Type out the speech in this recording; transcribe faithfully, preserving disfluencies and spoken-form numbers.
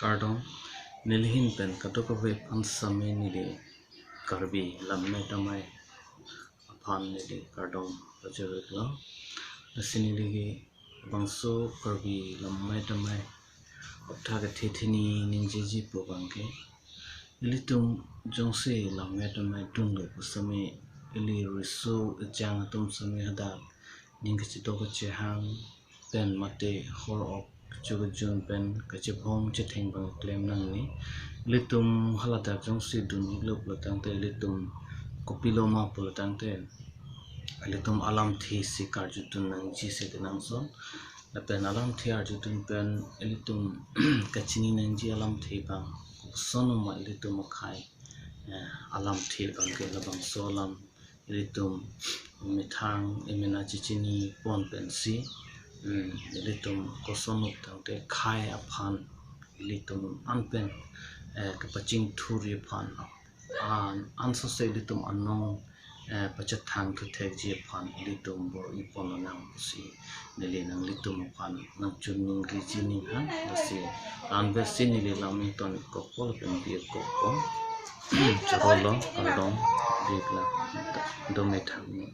Kardom, neli ahin pen kadokave aphan sitame neli Karbi Lammet Amei aphan neli kardom pajirlo. Lasi neli ke bangso Karbi Lammet Amei aphuthak kethe theni ningjeji pu abang ke, ilitum jongsi Lammet Amei dunlo pu sitame ili riso ejang atum sitame hadak ning kachidok kachehang pen mate hor ok kachukujun pen kachebhong chetheng abang klem nangne. Ilitum haladak jongsi dun-iklo pulo tangte ilitum kopilo ma pulo tangte ilitum alamthe si karjudun nangji si kenangsot. Lapen alamthe arjudun pen ilitum kachini nangji alamthe abang koson ma ilitum akhei, eh, alamthe abang ke labangso alam ilitum methang emena chechini pon pensi, mm, ilitum koson up tangte khei aphan ilitum an pen, eh, kepachingthurji aphan an, ansose ilitum anong, eh, pachethang thuthekji aphan ilitum bor-i pon lonang pusi neli nanglitum aphan nangchoningri jining ha. Lasi anversi neli lam ington-ik kokpo lapen bi-ik kokpo. Chorolo, kardom, bi-ik la, do methang ni.